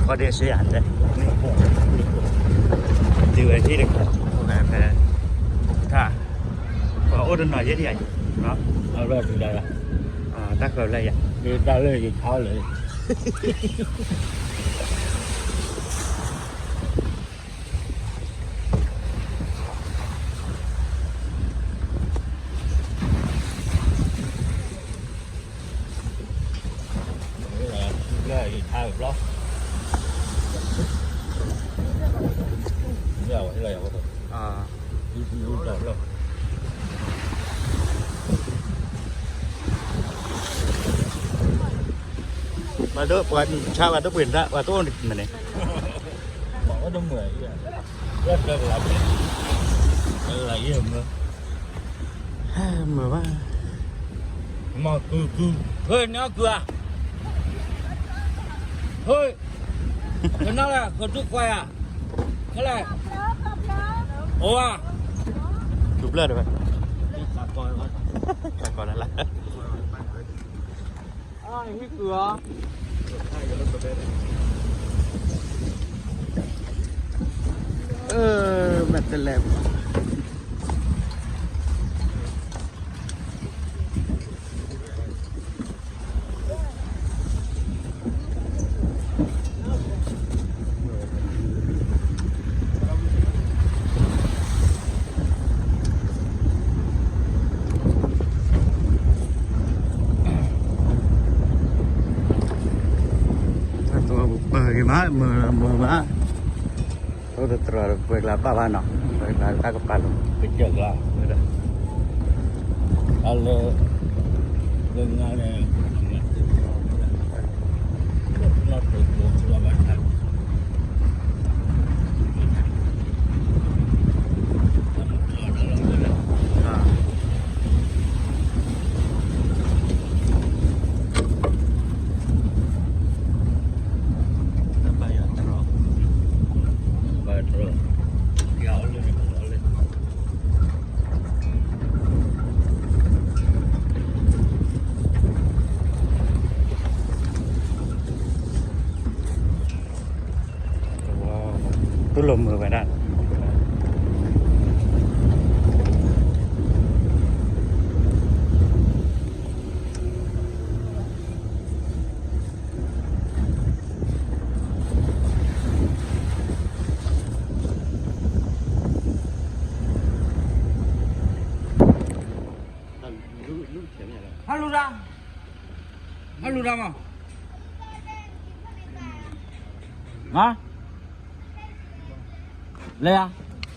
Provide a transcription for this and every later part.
ပှၤဒဲးစ့ယၤတဲ, တုၤဝဲဟံၣ်တခါ, ဖဲ, ထၣ်, ပှၤအိၣ်တနီၤယဲၢ်ဒံးယၤ, တၢ်ဃၢၤလၢယၤ, တၢ်လၢယခါလၢာ် လၢယခါဘျီ, လၢယဝဲလၢယဝဲ, ပှၤဒိၣ်ပှၤဆါပှၤဒိၣ်ပှ့ၤတၢ် ပှၤတအိၣ်မနုၤန့ၣ်, ပှၤအိၣ်တမုာ်, လၢယမုာ်, မုာ်ဘၣ်, မၤကုကု, ဟဲနၤကုဧါ, ဟဲ, ကနၣ်လၢ ကဒုးကွၢ်ယၤ, ခဲလၢာ်, အိၣ်ဧါ, ကုဖျၢၣ်တဝဲ, ကီလၢ်လၢ် ဟံၣ်ကုၤအီၤ, မ့ၢ်တလဲၣ်, တၢ်တြီပှၤဂ့ၤမး မုာ်မး, တၢ်တြီပှၤကျါဘၣ်ဘၣ်နီၤ, ပှၤကျါတၢ်ကပၤလီၤ, ကစၢၢ်ကျါ, တၢ်လၢ, လၢငါန့ၣ်, တူၢ်လိာ်မုာ်ဝဲဒၣ် ဟဲလူၤတၢ်, ဟဲလူၤတၢ်မး, ဟါ, လဲၤယ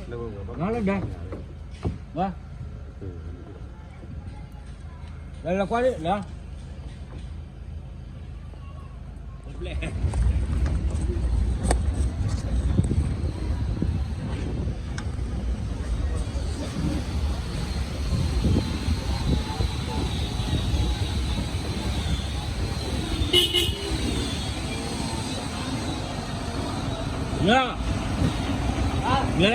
ၤ, လၢဒဲး, ဝဲ, လဲၤလဲၤကွၢ်ဒံး လဲၤ မ့ၢ်, မ့ၢ်လၢ အ,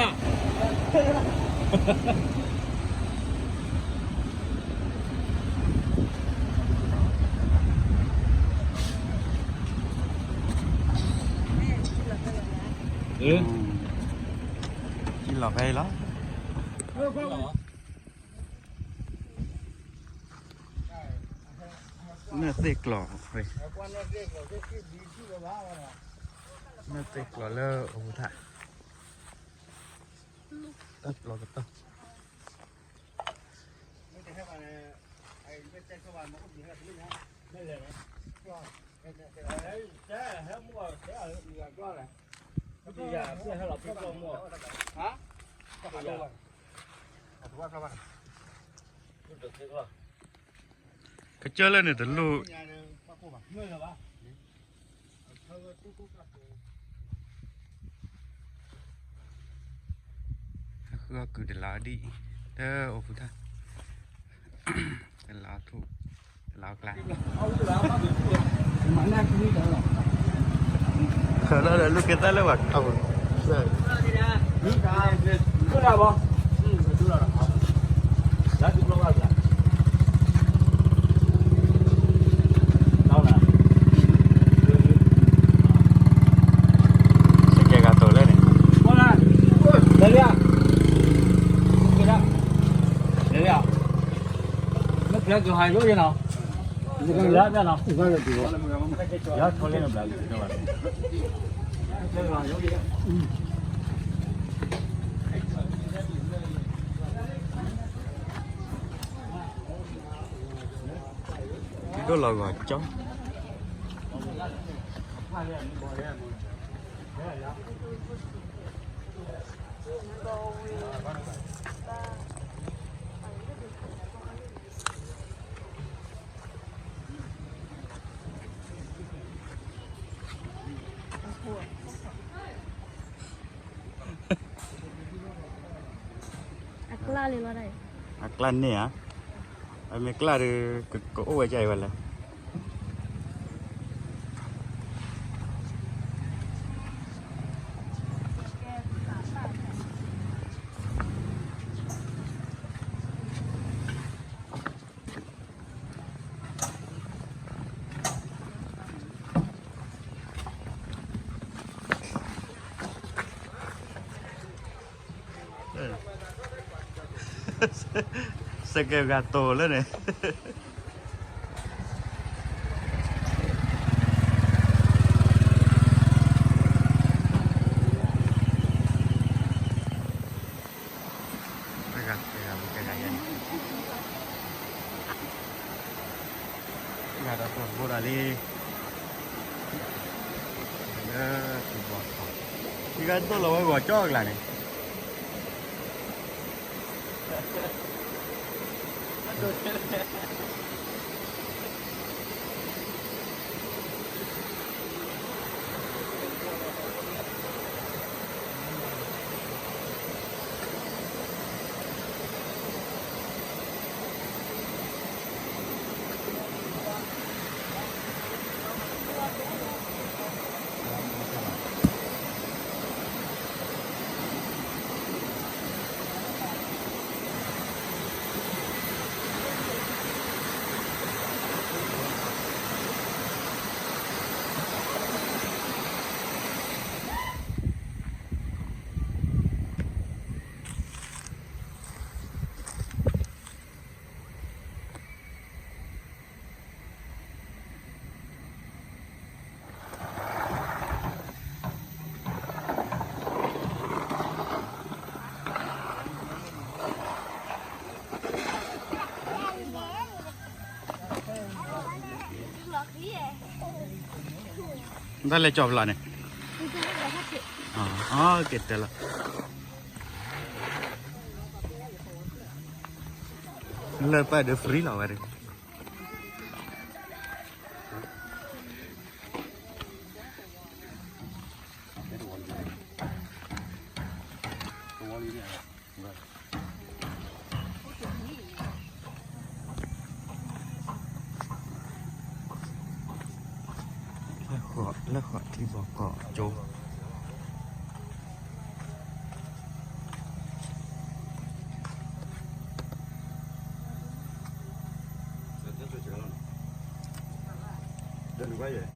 ကံလီၤဖဲအံၤလီၤ, နၢ်သ့ၣ်ကျီၤ, နၢ်သ့ၣ်ကျီၤလၢအပူၤထၣ်, တၢ်ပျီကတီၢ် ကစၢၢ်လၢန့ၣ်တလိၣ်, ဃုအီၣ်ကုၤတလးဒံး, တအိၣ်ဖူထၣ်, တလးထူၣ်, တလးအကျါ, ခၢၣ်လီၤဒီးလူၤက့ၤသၣ်လၢပှၤအပူၤ, လၢ လၢကဟးယိယနီၤ, လၢဘၣ်နီၤ, ယထီလၢနဘျးက့ၤဘၣ်, ဒိၣ်လီၤဂီၤကၠီ, အကျါန့ၣ်ဧါ, အမ့ၢ်ကျါဒီး ကအိၣ်ဝဲဒ်အံၤဝဲလဲၣ်. စကဲဂၤတိၤလၢန့ၣ် တဂၤတဂၤတဂၤယဲန့ၣ်, တဂၤဒီးတၢ်ဘိဒၣ်လံ, လၢထံဘီကီၢ်, ထံဂၤဒိၣ်လီၤဝဲဂီၤကၠီအကျါန့ၣ် တၢ်လဲၤကၠီၤဖျါန့ၣ်, ကတဲလီၤ, လၢပၢ်ဒီး free လီၤဝဲဒၣ်. လၢဃီးထံဘီကီၢ်ကၠိ, ဒီးလူၤဘၣ်ယဲၢ်